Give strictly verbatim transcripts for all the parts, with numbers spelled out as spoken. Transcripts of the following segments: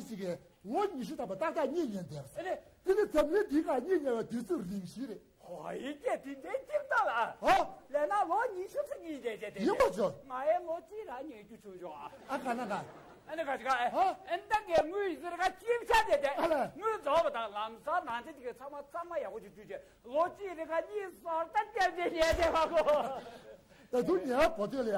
ཅིག་གིས་ལོ་ཉི་ཤུ་ཐམ་པ་ཏག་ཏག་གཉིད་ཉལ་བསྡད་པ། ཨ་ནི། དེ་ནི་འཛམ་གླིང་འདིའི་སྒང་གཉིད་ཉལ་བའི་དུས་ཚོད་རིང་ཤོས་རེད། ཧོ་ཡིན་གྱི་དེ་འདྲའི་སྤྱིར་བཏང་ལ། ཧོ། ལས་ན་ལོ་ཉི་ཤུ་ཙམ་གཉིད་ཉལ་བྱས་ཏེ། ཡིན་པ་བྱོས། ང་ཡང་ལོ་གཅིག་རང་ཉལ་རྒྱུ་བྱུང་བྱུང་ཨ། ཨ་ག་ན་ག་ཨ་ནི་ག་ཅི་ག་ཨེ། ཧོ། ཨ་ནི་ད་ངས་དངུལ་ཡིན་ཟེར་ག་ཅིག་བྱས་ཏེ་དེ། ཨ་ལ། དངུལ་རྫོགས་པ་དང་ལམ་སང་ནང་ཆ་ཅིག་གི་ཚང་མ་གཙང་མ་ཡག་པོ་ཅིག་བྱུང་བྱས་ལོ་གཅིག་རིང་ག་གཉིད་སོར་ད་བརྒྱབ་བྱས་ཉལ་བསྡད་པ་གོ། ད་དུང་ཉལ་བ་བོ་དེ་ལ་ཡ།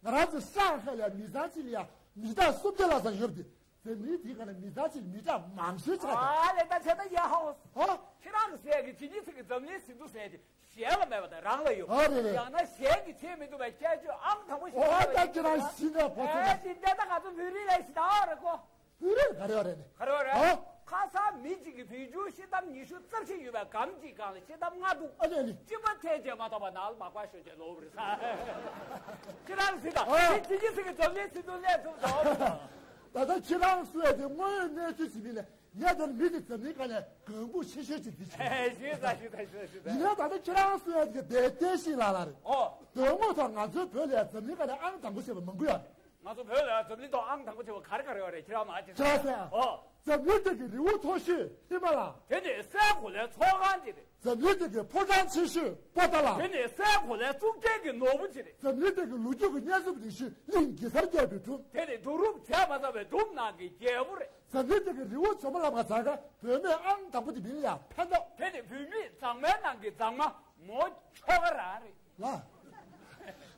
ང་རང་ཚོ་ཤང་ཧའེ་ལ་མི་ཚང་གཅིག་ལ་ཡ་མི་ཐག་སུམ་བརྒྱ་ལྷག་ཙམ་ཡོད་དེ། འཛམ་གླིང་འདིའི་སྒང་ལ་མི་ཚང་གཅིག་ལ་མི་ཐག་མང་ཤོས་ཆགས་ཏེ། ཨ་ལས་ད་བྱས་ད་ཡ་ཧོ། ཧོ། ཁྱེད་རང་གི་ཟས་ཀྱི་ཇི་ནི་ཚིག་གི་འཛམ་གླིང་ཟིན་ཐོ་ཟས་དེ་གཞན་ལ་མེད་པ་དང་རང་ལ་ཡོད། ཨ་རེད་རེད། ཡང་ན་གཞན་གྱིས་བྱེད་མི་ཐུབ་པའི་ཁྱད་ཆོས་ཨང་དང་པོ་ཞིག་ཨོ་ད་ཁྱེད་རང་ཤི་ན་བོ་ཨེ་ཚོ་དེ་འདྲ་ད་ང་ཚོ་བོད་རིགས་ལ་ཞི་ད་རེད་གོ། བོད་རིགས་ག་རེ་བ་རེད་ནི། ག་རེ་བ་རེད། ཨོ། ཁ་སང་མི་གཅིག་གིས་བོད་ཆུ་ཤི་འདམ་ཉི་ཤུ་རྩ་བཞི་ཡོད་པའི་སྒམ་གཅིག་སྒང་ལ་ཤི་འདམ་ལྔ་འདུག་ཨ་ནི་ཨ་ནི། གཅིག་པ་ཐལ་ཆད་མ་ཐོབ་པ་ནང་ལ་མ་བཀག་ཤོད་ཅེས་ལོབས་རེད་ས། ཁྱེད་རང་ཟིན་ད། ཨ། དེ་ཇི་ཇི་ཟིག་གི་འཛམ་གླིང་ཟིན་དུ་སླེབས་ཐུབ་འདུག་ད་ལྟ་ཁྱེད་རང་གསུང་ཡ་དེ་དངོས་ཡོད་གནས་ཚུལ་ཞིག་མིན་ནས་ངས་ད་ནི་མི་དེ་འཛམ་གླིང་སྒང་ནས་གང་བུ་ཆེ་ཤོས་ཅིག་འདི་བྱེད། ཞུས་ས་ཞུས་ས་ཞུས་ས་ཞུས་ས། ཡིན་ན་ད་ལྟ་ཁྱེད་རང་གསུང་ཡ་དེ་དེ་བསྟན་ཤིང་ལགས་ལ་རེད། ཨོ། དོན་དངོས་ཐོག་ང་ཚོའི་བོད་ལ་འཛམ་གླིང་སྒང་ནས་ཨང་དང་པོ་བྱས་པ་མང་པོ་ཡོད་རེད། ང་ཚོ་བོད་ལ་འཛམ་གླིང་ཐོག་ཨང་དང་པོ་བྱས་པ་ག་རེ་ག་རེ་ཡོད་རེད་ཁྱེད་རང་མ་ཅི་ཟེར། ཨོ། འཛམ་གླིང་སྟེང་གི་རི་བོ་མཐོ་ཤོས་ཧི་མ་ལ། དེ་ནི་སའི་གོ་ལའི་ཚོགས་ཁང་ཅིག་རེད། འཛམ་གླིང་སྟེང་གི་ཕོ་བྲང་ཆེ་ཤོས་པོ་ཏཱ་ལ། དེ་ནི་སའི་གོ་ལའི་གཙུག་རྒྱན་གྱི་ནོར་བུ་ཅིག་རེད། འཛམ་གླིང་སྟེང་གི་ལོ་རྒྱུས་ཀྱི་སྙན་རྩོམ་རིང་ཤོས་གླིང་གེ་སར་རྒྱལ་པོའི་སྒྲུང་། དེ་ནི་སྒྲུང་རུམ་བྱས་མ་ཚར་བའི་སྒྲུང་ནང་གི་རྒྱལ་པོ་རེད། འཛམ་གླིང་སྟེང་གི་རི་བོ་ཇོ་མོ་ལ་མ་ཚང་ག་བོད་མིའི་ཨང་དང་པོ་དེ་མིན་ལ་ཡ་ཕན་ཐོགས། དེ་ནི་བོད་མིའི་མཛངས་མའི་ནང་གི་མཛངས་མ་མོ་ཁྱོ་ག་རང་རེད། ལ།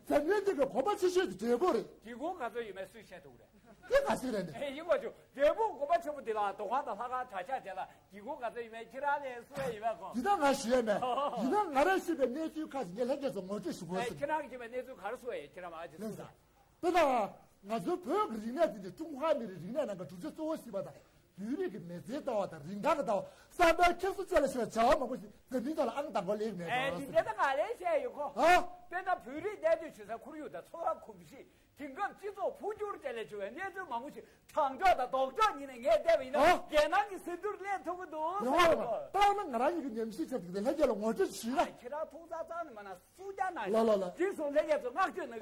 འཛམ་གླིང་སྟེང་གི་གོམ་པ་ཆེ་ཤོས་དེ་འབྲས་སྤུངས་རེད། སྒེའུ་ཁུང་ག་ཚོད་ཡོད་མེད་སུས་བཤད་ཐུབ་རེད། དེ་ག་ཚོད་རེད་ནི། ཨེ་ཡིན་པ་ཆུ་འབྲས་སྤུངས་གོམ་པ་ཆེན་པོ་འདི་ལ་རྡོ་ཁང་དང་ལྷ་ཁང་གྲྭ་ཆས་བྱས་ལ་སྒེའུ་ཁུང་ག་ཚོད་ཡོད་མེད་ཁྱེད་རང་ལས་སུ་ཡོད་མེད་གོ། འདི་ད་ང་ཞུ་ཡས་མེད། ཡིན་ན་ང་རང་ཤེས་པའི་གནས་ཚུལ་ཁག་ཅིག་ངས་ལྷན་རྒྱས་ཚོ་ངོ་སྤྲོད་ཞུ་དགོས་ཟེར། ཁྱེད་རང་གིས་ཤེས་པའི་གནས་ཚུལ་ག་རེ་སུ་ཡས་ཁྱེད་རང་མ་ཅི་སུ་ད། དཔེར་ན། ང་ཚོའི་བོད་ཀྱི་རིག་གནས་འདི་ནི་ཀྲུང་ཧྭ་མི་རིགས་རིག་གནས་ནང་གི་གྲུབ་ཆ་གཙོ་བོ་ཞིག་པ་དང་། བོད་རིགས་ཀྱི་མི་ཚེའི་ལྟ་བ་དང་རིན་ཐང་གི་ལྟ་བ། བསམ་པའི་འཁྱེར་སོ་བཅས་ལ་ཞེས་པའི་བྱ་བ་མང་པོ་ཞིག་འཛམ་གླིང་ཐོག་ལ་ཨང་དང་པོ་སླེབས་མེད་ཨེ་དེ་ཟེར། འདྲ་ད་ང་ལས་བཤད་ཡོད་ཁོ། ཨ། དཔེར་ན་བོད་རིགས་གནས་སྡོད་བྱེད་ས་ཁོར་ཡུག་དང་འཚོ་བ་གོམས་གཤིས། དེང་སྐབས་སྤྱི་ཚོགས་འཕོ་འགྱུར་བཅས་ལས་བྱུང་བའི་གནས་ཚུལ་མང་པོ་ཞིག་དྲང་ཕྱོགས་དང་ལྡོག་ཕྱོགས་ཉིད་ནས་ངས་བལྟས་པ་ཡིན་ན། ཨ། རྒྱལ་ནང་གི་ཟིན་ཐོར་སླེབས་ཐུབ་ཀྱི་འདུག་ཟེར་ཡོད་ཁོ། ད་ང་རང་ཉིད་ཀྱི་ཉམས་ཞིབ་བྱས་ཏེ་ལྷན་རྒྱས་ལ་ངོ་སྤྲོད་ཞུས་ན། ཁྱེད་རང་ཐུགས་ཚ་ཚང་ནས་མ་ན་སུ་རྒྱ་ན་ལ་ལ་ལ། དེ་སོང་ལྷན་རྒྱས་ཚོ་བསྔགས་བརྗོད་གནང་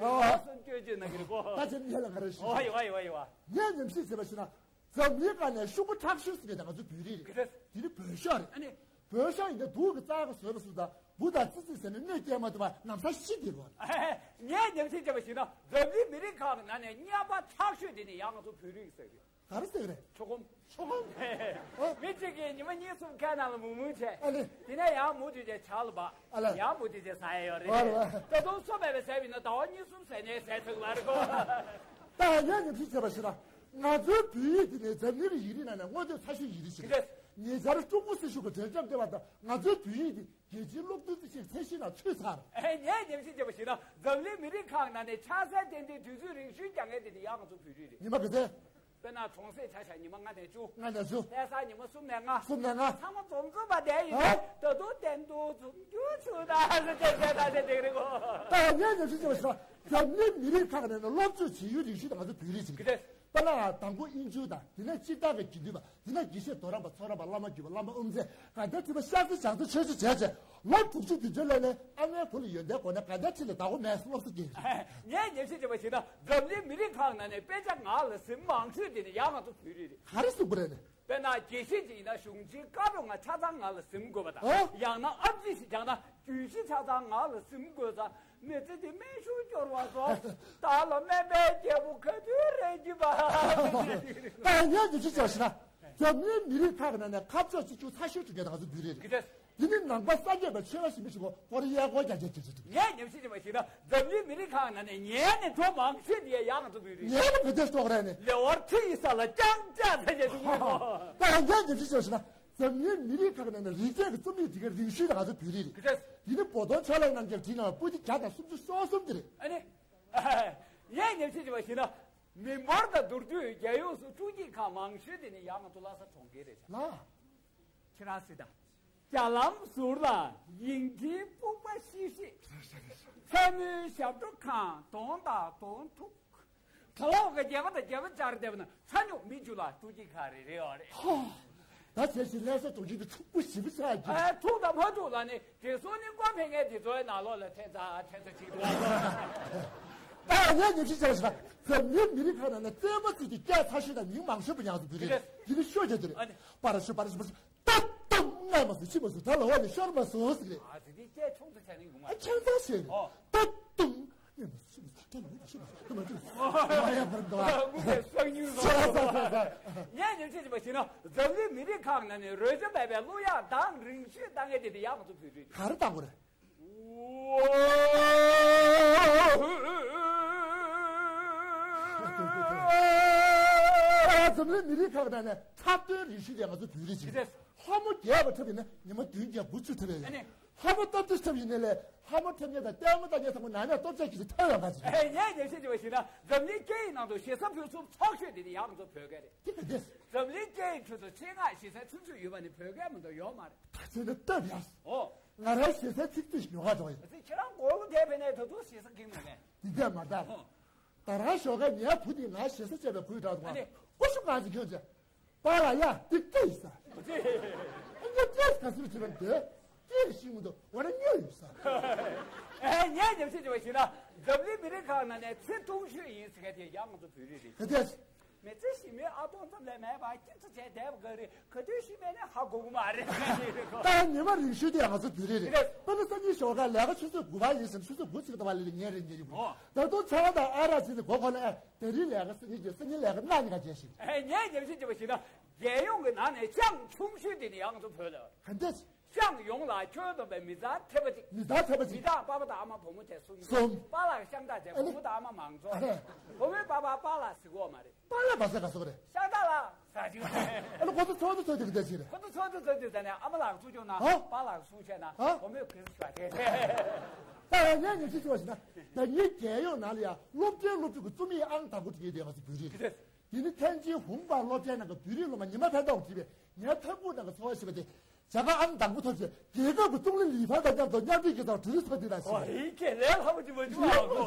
གི་རེད། ཨ། བསྔགས་བརྗོད་གནང་གི་རེད་ཁོ། ད་ཁྱེད་ཉེ་ལ་ང་རེ་ཞུ། ཨོ་ཡོ་ཨོ་ཡོ་ཨོ་ཡོ། ངས་ཉམས་ཞིབ་བྱས་པ་ཞིག་ན། འཛམ་གླིང་སྒང་ནས་ཤོག་གུ་མཁྲེགས་ཤོས་ཟེར་མཁན་དེ་ང་ཚོ་བོད་རིགས་རེད། ག་རེ། དེ་ནི་བོད་ཤོག་རེད། ཨ་ནི། བོད་ཤོག་ཡིན་ན་དུག་གི་རྩར་ག་བཟོས་པ་སུ་དང་འབུ་དང་ཙི་ཙི་ཟེར་ནས་གནོད་སྐྱེལ་མ་ཐུབ་པ་ནམ་ས་ཤི་དེ་རོ། ངས་ཉམས་ཞིབ་བྱས་པ་ཞིག་ན་འཛམ་གླིང་མི་རིགས་ཁག་གི་ནང་ནས་རྔན་པ་མཁྲེགས་ཤོས་དེ་ནི་ཡང་ང་ཚོ་བོད་རིགས་ཟེར་གི། ག་རེ་ཟེར་གི་རེད། ཆོ་གོམ། ཆོ་གོམ། ཨོ། མི་གཅིག་གིས་ཉི་མ་གཉིས་གསུམ་ཁའི་ནང་ལ་མུག་མུག་བྱས། ཨ་ནི། དེ་ནས་ཡང་མུ་མཐུད་བྱས་ཇ་ལ་འབག་ཨ་ལ། ཡང་མུ་མཐུད་བྱས་ཟ་ཡ་ཡོད་རེད། ཨ་ལ། ད་དུང་སོ་མེད་པའི་ཟས་པ་ཡིན་ན་ཟླ་བ་གཉིས་གསུམ་ཟས་ནས་ཟས་ཚུགས་པ་རེད་གོ། ད་ཡང་ཉམས་ཞིབ་བྱས་པ་ཞིག་ན། ང་ཚོའི་བོད་ཡིག་འདི་ནི་འཛམ་གླིང་གི་ཡིག་རིགས་ནང་ནས་མངོན་འདོད་ཚ་ཤོས་ཡིག་རིགས་ཤིག་རེད། ཉེ་ཆར་ཀྲུང་གོ་སྲིད་གཞུང་གི་གྲོས་འཆམ་སྤེལ་བ་དང་ང་ཚོའི་བོད་ཡིག་འདི་རྒྱལ་སྤྱིའི་སློབ་ཐོན་རྩིས་ཞིབ་ཚད་གཞིའི་ནང་ཚུད་ཚར། ངས་ཉམས་ཞིབ་བྱས་པ་ཞིག་ན་འཛམ་གླིང་མི་རིགས་ཁག་ནང་ནས་ཕྱག་འཚལ་རྟེན་འབྲེལ་དུས་ཚོད་རིང་ཤོས་རྒྱག་མཁན་དེ་དེ་ཡང་ང་ཚོ་བོད་རིགས་རེད། ཉི་མ་ག་ཚོད། དཔེར་ན་གྲོང་གསེབ་ཆ་བཞག་ཉི་མ་ལྔ་ནས་བཅུ། ལྔ་ནས་བཅུ། ལྷ་ས་ཉི་མ་གསུམ་ནས་ལྔ། གསུམ་ནས་ལྔ། ཚང་མ་འཛོམས་འཛོམས་པ་དེ་ཡིན་ཨ། ནས་ད་དུང་བསྟན་དུ་འཛོམས་རྒྱུ་ཆུ་དང་ཟེར་བྱས་བྱས་ད་བྱས་དེ་རེད་གོ། ད་ངས་ཉམས་ཞིབ་བྱས་པ་ཞིག་ན་འཛམ་གླིང་མི་རིགས་ཁག་ནས་ནི་སློབ་གསོ་བྱེད་ཡུལ་རིང་ཤོས་དེ་ང་ཚོ་བོད་རིགས་ཅིག་རེད། དཔེར་ན་དང་པོ་དབྱིན་ཇི་དང་དེ་ནས་སྤྱིར་བཏང་གི་དགེ་འདུན་པ། འདི་ན་དགེ་བཤེས་རྡོ་རམས་པ་ཚོ་རམས་པ་བླ་མ་བརྒྱུད་པ་བླ་མ་དབུ་མཛད་དགའ་ལྡན་ཁྲི་པ་ཤཱཀྱ་བྱང་རྩེ་ཆོས་རྗེ་བྱས་རྗེས་ལོ་དྲུག་ཅུ་བདུན་ཅུ་ལོན་ནས་ཨ་མའི་བུ་ལ་ཡོན་ཏན་གོ་ནས་དགའ་ལྡན་ཁྲི་ལ་བདག་པོ་མེད་སློབ་གསོ་སྐྱེལ། ངས་ཉམས་ཞིབ་བྱས་པ་ཞིག་ན་འཛམ་གླིང་མི་རིགས་ཁག་ནང་ནས་དཔེ་ཆ་ངག་ལ་ཟིན་མང་ཤོས་དེ་ནི་ཡང་ང་ཚོ་བོད་རིགས་རེད། ག་རེ་གསུངས་པ་རེད་ནི། དཔེར་ན་དགེ་བཤེས་ཅིག་ཡིན་ན་གཞུང་ཆེན་བཀའ་འགྲོ་ལྔ་ཆ་ཚང་ངག་ལ་ཟིན་དགོས་པ་དང་། ཨོ། ཡང་ན་ཨེམ་ཆི་ཞིག་སྦྱངས་ན་རྒྱུད་བཞི་ཆ་ཚང་ངག་ལ་ཟིན་དགོས་ཙང་མི་ཚེ་འདི་སྨན་ཤུགས་སྐྱོར་བ་སོགས་བདག་ལ་སྨན་པའི་རྒྱལ་པོ་ག་དུས་རེད་ཀྱི་པ། ད་ཡང་ཉམས་ཞིབ་བྱས་པ་ཞིག་ན། འཛམ་གླིང་མི་རིགས་ཁག་གི་ནང་ནས་ཁ་ཕྱོགས་གཅིག་གྱུར་ཚ་ཤོས་དྲུག་གི་ནང་ཚུད་རེད། ག་རེ། འདི་ནི་ནང་པ་སངས་རྒྱས་པའི་ཆོས་པ་ཞིག་མི་ཞིག་གོ་ཧོར་གཡས་སྐོར་རྒྱ་ཆེ་ཆེ་ཆེ་འདུག་ངས་ཉམས་ཞིབ་བྱས་པ་ཞིག་ན་འཛམ་གླིང་མི་རིགས་ཁག་ནང་ནས་ཉན་ནས་འགྲོ་མང་ཤོས་དེ་ཡང་ང་ཚོ་བོད་རིགས་ཉན་ནས་བོད་དོན་སྟོག་རེད་ནི། ལེ་དབར་ཁྲི་ཡི་ས་ལ་རྐྱང་རྐྱང་ཐལ་ཆེ་འདུག་ངས་གོ། ད་ཡང་ཉམས་ཞིབ་བྱས་པ་ཞིག་ན་འཛམ་གླིང་མི་རིགས་ཁག་ནང་ནས་རིག་གནས་ཀྱི་རྩོམ་ཡིག་འབྲི་མཁན་རིང་ཤོས་དེ་ང་ཚོ་བོད་རིགས་རེད། ག་རེ། འདི་ནི་བོ་དོང་ཕྱོགས་ལས་རྣམ་རྒྱལ་བྲིས་གནང་བའི་པོ་ཏི་བརྒྱ་དང་སུམ་ཅུ་སོ་གསུམ་དེ་རེད། ཨ་ནི། ངས་ཉམས་ཞིབ་བྱས་པ་ཞིག་ན། མི་འབོར་དང་བསྡུར་དུས་རྒྱལ་ཡོངས་སུ་སྤྲོ་སྐྱིད་ཁང་མང་ཤོས་དེ་ནི་ཡང་ང་ཚོ་ལྷ་ས་གྲོང་ཁྱེར་རེད་ཤག་ལ། ཁྱེད་རང་སྲིད་དང་། རྒྱ་ལམ་ཟུར་ལ་ཡིག་ཕྲེང་སྤུངས་པ་ཤིག་ཤིག་མཚན་མོའི་ཞབས་བྲོ་གང་གདོང་དང་གདོང་ཐུག་གྲོགས་ཀྱི་རྒྱལ་པོ་དང་རྒྱལ་པོ་བཅར་བསྡད་པ་ན་ཚ་སྨྱུག་མི་འཇུ་ལ་སྤྲོ་སྐྱིད་ཁང་རེ་རེ་ཡོད་རེད། ཧོ། ད་བྱས་ཤིག་ལྷ་ས་གྲོང་ཁྱེར་དུ་ཕྲུ་གུ་ཞིབ་ཆ་གི་ཨ་ཐུག་དང་མ་ཐུག་ལ་ནི་དེ་སོང་ནི་མགོ་འཕེན་མཁན་དེ་ཚོའི་ནང་ལོགས་ལ་ཐེན་ཚ་ཐེན་ཚ་ཅིག་འདུག་ད་ཡང་ཉམས་ཞིབ་བྱས་པ་ཞིག་ན། འཛམ་གླིང་མི་རིགས་ཁག་ནང་ན་རྩེད་མོ་རྩེ་རྒྱུ་སྐད་ཚ་ཤོས་དང་མིང་མང་ཤོས་པོ་ཡང་དུ་བོད་རིགས་རེད། འདི་ནི་ཤོད་རྒྱུ་དེ་རེད། ཨ་ནི། པ་ར་ཤོད་པ་ར་ཤོད་པ་ཤོད། ད་དུང་སྔ་མ་སུ་ཕྱི་མ་སུ་ད་ལོ་བ་ནི་ཤོར་མ་སུ་ཟེར་རེད། ཨ་དེ་དེ་སྐད་ཆུང་དུ་བྱས་ནས་ཡོང་མ་ཨ་རེད། ཁྱད་མཚར་ཞིག་རེད། ཨོ། ད་དུང་སྔ་མ་སུ་ཕྱི་མ་སུ་ད་ལོ་བ་ནི་ཤོར་མ་སུ་ད་མ་དུང་ཨ་ཡ་བར་འདུག་ཨ། ངུ་གེ་སང་ཉུལ་ཟ་ཟ་ཟ་ཟ། ངས་ཉམས་ཞིབ་བྱས་པ་ཞིག་ན་འཛམ་གླིང་མི་རིགས་ཁག་ནང་ནས་རོལ་ཆ་མེད་པའི་གླུ་དབྱངས་གདངས་རིང་ཤོས་བཏང་མཁན་དེ་དེ་ཡང་ང་ཚོ་བོད་རིགས་རེད། ག་རེ་བཏང་དགོས་རེད། འཛམ་གླིང་མི་རིགས་ཁག་ནང་ནས་འཁྲབ་སྟོན་རིག་གཞི་དེ་ང་ཚོ་བོད་རིགས་ཅིག་རེད། ལྷ་མོ་རྒྱས་པ་འཁྲབ་ཡིན་ན་ཉི་མ་བདུན་བརྒྱ་དགུ་བཅུ་འཁྲབ་ཡོད། ཨ་ནི། ལྷ་མོ་སྟོབས་ཆེ་འཁྲབ་ཡིན་ནའི་ལས་ལྷ་མོ་འཁྲབ་མཁན་དང་ལྟད་མོ་ལྟ་མཁན་ཚང་མ་ནང་ནས་སྟོབས་ཆེ་གི་ཞིག་ཐོན་ཡོང་ག་ཅིག་རེད། ངས་ཉམས་ཞིབ་བྱས་པ་ཞིག་ན་འཛམ་གླིང་སྐད་ཡིག་ནང་དུ་ཞེ་ས་ཕུན་སུམ་ཚོགས་ཤོས་དེ་ནི་ཡང་ང་ཚོ་བོད་སྐད་རེད། དེ་ག་འདྲས། འཛམ་གླིང་སྐད་ཡིག་ཁྲོད་དུ་ཆེད་མངགས་ཞེ་སའི་ཚིག་མཛོད་ཡོད་པ་ནི་བོད་སྐད་མ་གཏོགས་ཡོད་མ་རེད། ད་ཚོད་ནི་སྟབས་ཡག་སོང་། ཨོ། ང་རང་ཞེ་སའི་ཚིག་མཛོད་ཞིག་ཉོ་ག་འགྲོ་ཡིན། ཨ་ཙི་ཁྱེད་རང་སྒོར་མོ་དེ་བས་ནས་ད་དུང་ཞེ་ས་གིན་མ་རེད། འདི་འདྲས་མ་རེད། ཨོ། ད་རང་ཞོགས་ཀ་ངའི་བུ་དེ་ང་ཞེ་ས་བྱས་པའི་གུས་དྲག་འདུག་ཨ་ནི། ཨོ་ཤུ་གང་ཞིག་ཁྱོད་ཀྱིས། པཱ་ལགས་ཡ་འདི་སྐད་ཡིན་ས། ཨ་ནི་སྐད་ག་ཚོད་བྱས་པ་འདི་སྐད་ཤེས་མི་འདུག་འོ་ན་སྨྱོ་ཡིན་ས། ཨེ་ངས་ཉམས་ཞིབ་བྱས་པ་ཞིག་ན་འཛམ་གླིང་མི་རིགས་ཁག་ནང་ནས་ཚེ་ཐུང་ཤོས་ཡིན་ཟེར་མཁན་དེ་ཡང་ང་ཚོ་བོད་རིགས་རེད། ག་འདྲས། མི་ཚེ་ཞི་མོའི་ཨ་སྟོང་ཙམ་ལས་མེད་པར་སྐྱིད་ཚོ་བྱས་བསྡད་པ་ག་རེ་ག་དུས་ཤི་མེད་ནས་ཧ་གོ་གི་མ་རེད། ད་ཉི་མ་རིང་ཤོས་དེ་ང་ཚོ་བོད་རིགས་རེད། དཔེར་ན་སང་ཉིན་ཞོགས་ཀ་ལས་ཀ་ཆུ་ཚོད་དགུ་པ་ཡིན་ཟེར་ན་ཆུ་ཚོད་དགུ་ཅིག་ལྟ་བ་ལས་ལས་ཉལ་རེད་ཉལ་རེད་གོ། ཨོ། ད་དུང་ཚང་དང་ཨ་རག་ཅིག་ནི་གོ་གོ་ལ་ཨེ་དེ་རིང་ལས་ཀ་སང་ཉིན་གྱི་སང་ཉིན་ལས་ཀ་གནངས་ཉིན་ཀ་བྱས་ཤིག་ཨེ་ངས་ཉམས་ཞིབ་བྱས་པ་ཞིག་ན་རྒྱལ་ཡོངས་ཀྱི་ནང་ནས་ཅང་ཆུང་ཤོས་དེ་ནི་ཡང་ཚོ་བོད་ལ། ག་འདྲས། ཅང་ཡོངས་ལ་ཁྱོན་བསྡོམས་པའི་མི་ཚང་ཐེ་བ་གཅིག་མི་ཚང་ཐེ་བ་གཅིག་མི་ཚང་པ་ཕ་དང་ཨ་མ་བུ་མོ་བཅས་གསུམ། གསུམ། པཱ་ལགས་ཤང་ཏང་བཅས་ཨ་ནི། བུ་མོ་དང་ཨ་མ་མང་ཚོགས། ཨ་ནི། བུ་མོའི་པ་ཕ་པཱ་ལགས་ཟེར་གོ་མ་རེད། པཱ་ལགས་པ་ཟེར་ག་ཟེར་གོ་རེད། ཤང་ཏང་ལགས་ཟེར་གྱི་རེད། ཨ་ནི་ཁོ་ཚོ་ཚོགས་འདུ་ཚོགས་དུས་ག་འདྲ་ཞིག་རེད། ཁོ་ཚོ་ཚོགས་འདུ་ཚོགས་དུས་ད་ནས་ཨ་མ་ལགས་ཚུར་སྐྱོང་ན་ཨ། པཱ་ལགས་གསུང་བཤད་ན་ཨ། བུ་མོས་གུས་ཞུ་བ་དེ་རེད། ད་ཡང་ངས་ཉམས་ཞིབ་བྱས་པ་ཞིག་ན་ད་ཉིད་རྒྱལ་ཡོངས་ནང་ལ་ཡང་སློབ་གྲྭའི་སློབ་ཕྲུག་གི་རྩོམ་ཡིག་ཨང་དང་པོ་དེ་ངའི་དེ་ང་ཚོ་བོད་རིགས་རེད། དེ་ནི་ཐེན་ཅིན་ཧུང་པ་སློབ་གྲྭའི་ནང་གི་བོད་རིགས་སློབ་མ་ཉི་མ་ཕན་ཐོགས་བྲིས་པའི་ངའི་ཐབ་ཁུག་ནང་གི་འཚོ་བ་ཞེས་པ་དེ་བྱ་དགའ་ཨང་དང་པོ་ཐོབ་རྗེས་རྒྱལ་ཁབ་ཀྱི་ཙུང་ལི་ལི་ཕན་དང་མཉམ་དུ་མཉམ་འབྲེལ་གྱི་ཐོག་གྲུ་ལི་ཚོགས་འདུ་ནང་ཞུགས། ཨོ་ཧེ་ཁྱེད་ལས་སླ་པོ་ཅིག་མ་བྱུང་བ་ལ་གོ།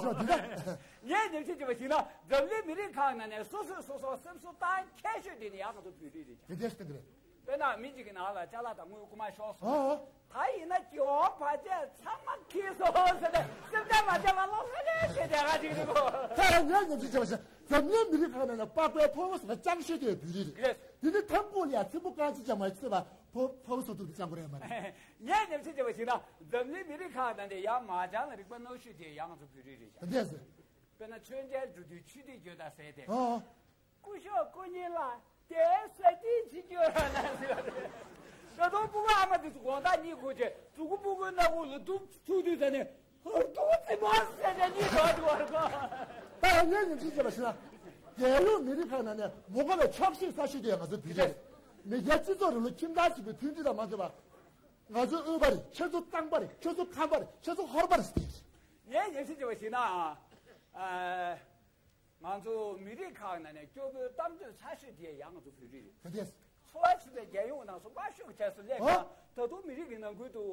ངས་ཉམས་ཞིབ་བྱས་པ་ཞིག་ན་འཛམ་གླིང་མི་རིགས་ཁག་ནང་ནས་སོ་སོས་སོ་སོར་སེམས་གསོ་བཏང་མཁས་ཤོས་དེ་ནི་ཡང་ང་ཚོ་བོད་རིགས་རེད་ཀྱང་། དེ་འདྲ་ཞིག་རེད། དཔེར་ན་མི་གཅིག་གི་ནང་ལ་ཅ་ལག་དང་དངུལ་རྐུ་མ་ཤོར་སོང་། ཨོ། ད་ཡིན་ན་སྐྱེ་བོ་བར་ཆད་ཚང་མ་ཁེལ་སོང་ཟེར་ནས་སེམས་ཁྲལ་མ་བྱས་པ་ལོ་ལྷ་ལྷ་བྱས་བསྡད་ག་ཅིག་རེད་གོ། ད་ཡང་ཉམས་ཞིབ་བྱས་པ་ཞིག་འཛམ་གླིང་མི་རིགས་ཁག་ནང་ནས་པགས་པའི་ཕོ་བོ་ཟེར་ན་ཅང་ཤེས་དེ་བོད་རིགས་རེད། རེད། དེ་ནི་ཐབ་ཁུག་ལ་ཡང་ཚེམ་བུ་རྐང་གཅིག་ཀྱང་མ་ཚེམ་པ་ཕོ་ཕོ་བོ་ཚོ་ཐུག་ཅང་གོ་རེད་མ་རེད། ངས་ཉམས་ཞིབ་བྱས་པ་ཞིག་ན་འཛམ་གླིང་མི་རིགས་ཁག་ནང་ནས་ཡང་མ་བྱང་ལ་རིག་པ་རྣོ་ཤོས་དེ་ཡང་ང་ཚོ་བོད་རིགས་རེད་ཀྱང་། འདི་ཟེར། དཔེར་ན་མཆོད་མཇལ་འགྲོ་དུས་ཆུ་ཐིགས་བརྗོད་དང་ཟེར་ཏེ། ཨོ། སྐུ་ཞབས་སྐུ་ཉིད་ལ་དེ་ས་ཏི་ཅི་སྐྱོ་ར་ན་ཟེར་བ་རེད། ད་དུང་སྤུ་གུ་ཨ་མ་དེ་ཚོ་དགོང་དག་གཉིད་ཁུག་རྗེས་གཟུགས་པོ་སྤུ་གུའི་སྣ་ཁུག་ལ་འདུག་ཚུགས་དུས་ཟ་ནས་ཧར་ཐུག་ཙི་མོ་ཟེར་ནས་གཉིད་འགྲོ་འདུག་བར་གོ། ད་ཡང་ངས་ཉམས་ཞིབ་བྱས་པ་ཞིག་ན། རྒྱལ་ཡོངས་མི་རིགས་ཁག་ནང་ནས་མོ་དགའ་བའི་ཆོག་ཤེས་ས་ཤོས་དེ་ཡང་ང་ཚོའི་བོད་རིགས་རེད། མི་སྒེར་སྤྱི་ཚོགས་རིང་ལུགས་ཁྱིམ་ཚང་གཅིག་པའི་མཐུན་སྒྲིལ་དང་མ་འདྲེས་པ། ང་ཚོའི་དབུས་པ་རེད། ཁྱེད་ཚོ་གཙང་པ་རེད། ཁྱེད་ཚོ་ཁམས་པ་རེད། ཁྱེད་ཚོ་ཧོར་པ་རེད་ཟེར་དེ་རེད། ངས་ཉམས་ཞིབ་བྱས་པ་ཞིག་ན། ཨ། ང་ཚོ་མི་རིགས་ཁག་ནང་ནས་སྐྱོ་པོའི་གཏམ་འདོད་ཚ་ཤོས་དེ་ཡང་ང་ཚོ་བོད་རིགས་རེད། ག་འདྲས། འཚོ་བ་ཆུད་པའི་རྒྱལ་ཡོངས་ནང་སོ་པ་ཤོད་བྱས་སུ་སླེབས་ཨོ། ཀྱང་ད་དུང་མི་རིགས་ཀྱི་ནང་ཁུལ་དུ་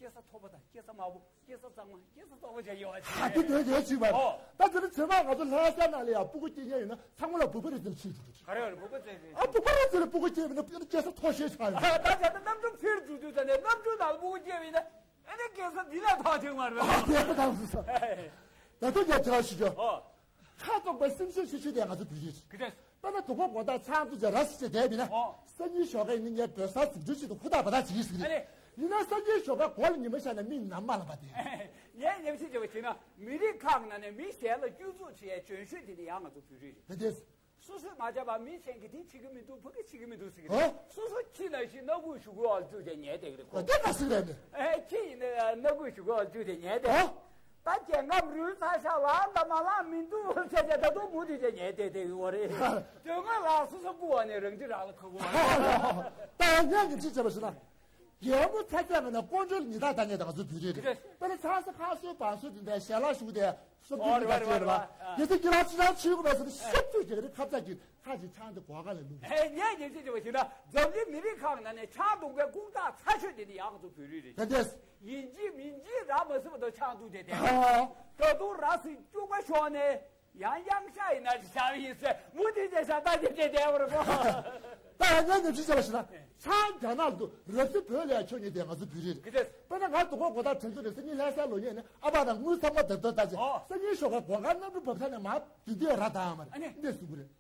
སྐྱེ་ས་མཐོ་པོ་དང་སྐྱེ་ས་དམའ་པོ། སྐྱེ་ས་གཙང་མ་སྐྱེ་ས་བཙོག་པོ་བྱས་ཡོད་པ་ཨ་དེ་འདོད་རྒྱལ་ཆུད་པ། ཨོ། ད་དེ་ནི་ཚེ་མ་ང་ཚོ་ལྷ་ས་ནང་ལ་ཡང་སྤུ་གུ་སྐྱེ་མཁན་ཡོད་ན་ཚང་མ་ལ་བུ་པ་རེ་ཟེར་ཕྱིན་འགྲོ་གི་རེད། ག་རེ་ཡོད་རེད་བུ་པ་ཟེར་ཟེར། ཨ་བུ་པ་རེ་ཟེར་ལ་སྤུ་གུ་སྐྱེས་པ་ན་སྐྱེ་ས་མཐོ་ཤོས་ཆགས་ཡོད། ད་བྱས་ན་གནམ་གྲུ་འཕུར་འགྲོ་དུས་ད་ནས་གནམ་གྲུ་ནང་ལ་སྤུ་གུ་སྐྱེས་པ་ཡིན་ན། ཨ་ནི་སྐྱེ་ས་འདི་ལས་ཐག་ཆོད་མ་རེད། ཨ་དེ་ལྟ་བུ་ས། ད་དུང་ཡར་དྲག་ཞུ་རྒྱུ། ཨོ། ཁ་དོག་པའི་སེམས་ཤུགས་ཤུགས་ཤུགས་དེ་ང་ཚོ་བོད་རིགས་རེད། ག་འདྲས། དཔེར་ན་དུ་ཁོ་གོ་ད་ཚང་དུ་ཇ་ར་སི་ཅེ་དེ་མིན་ན། ཨོ། སང་ཉིན་ཞོགས་ཀས་ནི་ངས་བོད་ས་ཟིག་འབྲུ་ཞིག་ཏུ་ཧུ་ཐག་བ་ཐག་བྱེད་ཀྱི་ཟིག་རེད། ཨ་ནི། ཡིན་ན་སང་ཉིན་ཞོགས་ཀས་གོ་ལ་ཉི་མ་ཤར་ན་མིག་ནམ་མ་ལངས་པ་དེ། ངས་ཉམས་ཞིབ་བྱས་པ་བྱས་ན་མི་རིགས་ཁག་ནང་ནས་མི་གཞན་ལ་སྐྱོན་འཛུགས་བྱེད་ཡའི་འཇོན་ཤོས་དེ་ནི་ཡང་ང་ཚོ་བོད་རིགས་རེད། ག་འདྲས། སོ་སོས་མ་བྱས་པ་མི་གཞན་གྱིས་དེ་བྱེད་ཀྱི་མི་འདུག་ཕ་གི་བྱེད་ཀྱི་མི་འདུག་ཟེར་གྱི་རེད། ཨོ། སོ་སོ་ཁྱི་ནང་བཞིན་སྣ་ཁུག་གཞུག་གུ་བར་བཅུག་བྱས་ཉལ་བསྡད་ཀྱི་རེད་ཁོ། ཨོ་དེ་ལྟ་ཟིག་རེད་ནི། ཨེ་ཁྱི་ཡིན་ན་སྣ་ཁུག་གཞུག་གུ་བར་བཅུག་བྱས་ཉལ་བསྡད། ཨོ། ད་རྒྱལ་ཁམས་རུལ་ཚར་ཤག་ལངས་དང་མ་ལངས་མི་འདུག་ཟེར་བྱས་ད་དུང་མུ་མཐུད་བྱས་ཉལ་བསྡད་བསྡད་ཀྱི་ཡོད་རེད། དོན་དངོས་ལ་སོ་སོ་སྐུ་འོག་ནས་རང་འདི་རང་ལ་ཁག་པོ། ད་ཡང་ཉག་གི་ཅི་བྱས་པ་ཞིག་ན། རྒྱལ་མོ་ཚ་ཚ་ང་ན་དཀོན་མཆོག་ཉི་ཟླ་ད་ཉལ་དང་ང་ཚོ་བོད་རིགས་རེད། དཔེར་ན་ཚ་ས་ཁ་སོའི་བང་སོ་དེ་འདྲ་ཞལ་ལག་ཞུ་དེ། སོ་བདུན་གྱི་ཁ་ཆེ་རེད་བ། ཡེ་སི་ཀི་ར་ཆི་ར་ཆུའི་གུ་བས་སོ་ཤབ་ཆུ་ཅིག་རེད་ཁབ་ཚ་གི་ཁ་ཅིག་ཆང་དེ་གོ་ག་ལ་ལུག་ཨེ་ངས་ཉེ་ཆེ་ཆེ་བ་ཞིག་ན་འཛམ་གླིང་མི་རིགས་ཁག་ནང་ནས་ཆང་འཐུང་མཁན་ལྐུགས་རྟགས་ཚ་ཤོས་དེ་ནི་ཡང་ང་ཚོ་བོད་རིགས་རེད། ག་འདྲས། ཡིན་གཅིག་མིན་གཅིག་ར་མ་སི་མ་དང་ཆང་འཐུང་དེ་དེ། ཨ། ད་དུང་ར་སི་སྐྱུག་པ་ཤོར་ནས་ཡང་གཡང་ཤ་ཡིན་ན་ཞབས་ཡིན་ཟེར་མུ་མཐུད་དེ་ཞབས་ཏག་དེ་དེ་དེ་བར་གོ། ད་ ངས་ཉམས་ཞིབ་བྱས་པ་ཞིག་ན་ཆང་རྒྱ་ནག་ཏུ་རབ་སྲིད་བོད་ལ་ཡང་ཁྱོད་ཉིད་དེ་ང་ཚོ་བོད་རིགས་རེད། དཔེར་ན་ང་དུ་གོ་གོ་ད་དྲན་ཚོད་རེད། སང་ཉིན་ལྷ་སའི་ལོ་ཉེས་ནས་ཨ་ཕ་དང་དངུལ་ཚང་མ་བརྡབ་ཐོག་ལྟ་ཅེ། ཨོ། སང་ཉིན་ཞོགས་ཀ་སྒོ་ཁར་གནམ་གྲུ་བབས་ས་ནས་མར་དུས་དུས་ར་དང་མ་རེད། ཨ་ནི་འདི་སུ་གུ་རེད།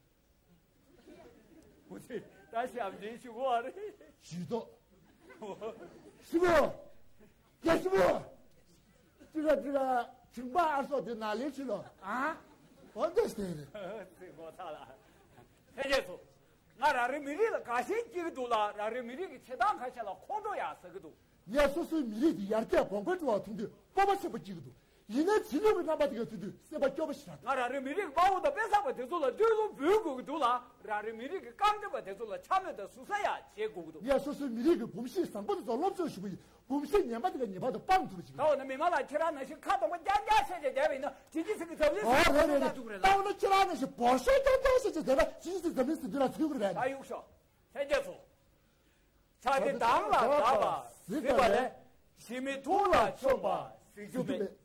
ཨོ་ཙི། ད་ཞབས་འདྲེན་ཞུ་གོ་བ་རེད། ཞུ་ཏོ། ཞུ་གོ། ཡ་ཞུ་གོ། ཅི་ག་ཅི་ག་ཁྱིམ་པ་ཨ་སོགས་དེ་ན་ལེ་ཆུ་ལོ། ཨ། འོ་འདི་སྟེ་རེད། ཙི་གོ་ཚ་ལ། ལྷན་རྒྱས་ཚོ། ང་རང་རེའི་མི་རིགས་ལ་དགའ་ཞེན་སྐྱེ་གི་འདུག་ལ། རང་རེའི་མི་རིགས་ཀྱི་བྱེད་སྟངས་ཁ་ཤས་ལ་ཁོང་ཁྲོ་ཡང་ཟ་གི་འདུག་ངས་སོ་སོའི་མི་རིགས་ཀྱི་ཡར་རྒྱས་གོང་འཕེལ་འགྲོ་བ་མཐོང་དུས་སྤོབས་པ་ཆེན་པོ་སྐྱེ་གི་འདུག་ཡིན་ནའི་བྱིས་བློ་གི་རྣམ་པ་དེ་ག་ཚུད་དུས་སེམས་པ་སྐྱོ་པོ་ཞིག་རག་ང་རང་རེའི་མི་རིགས་དཔའ་བོ་དང་དཔེ་བཟང་བ་དེ་ཚོ་ལ་སྤྲུལ་སྐུ་འབུལ་དགོས་ཀྱི་འདུག་ལ། རང་རེའི་མི་རིགས་ཀྱི་རྐང་འདེབས་པ་དེ་ཚོ་ལ་འཕྱ་སྨོད་དང་ཟུར་ཟ་ཡང་བྱེད་དགོས་ཀྱི་འདུག་ངས་སོ་སོའི་མི་རིགས་ཀྱི་གོམས་གཤིས་བཟང་པོ་དེ་ཚོ་སློབ་སྦྱོང་ཞུ་གི་ཡིན། གོམས་གཤིས་ངན་པ་དེ་ག་ངེས་པར་དུ་སྤང་ཐུབ་པ་ཞིག་ད་འོ་ན་མི་མང་ལ་ཁྱེད་རང་ནང་བཞིན་ཁ་སྟོང་པ་རྐྱང་རྐྱང་བཤད་བྱས་བསྡད་པ་ཡིན་ན་དེ་ཅི་ཟེར་གི་འཛམ་གླིང་ཨོ་རེད་རེད་རེད། ད་འོ་ན་ཁྱེད་རང་ནང་བཞིན་བོར་ཤོག་རྐྱང་རྐྱང་བཤད་བྱས་བསྡད་ན་དེ་ཅི་ཟེར་འཛམ་གླིང་ཟེར་དུས་ལ་ཚུད་གི་རེད། ད་གཡུག་ཤོག་ལྷན་རྒྱས་ཚོ། ཆ་དེ་དང་ལ་བདག་པ་གཟིགས་པ་ལས། ཞི་མི་ཐུགས་ལ་ཆོམས་པ་གཟིགས་རྒྱུ་མེད།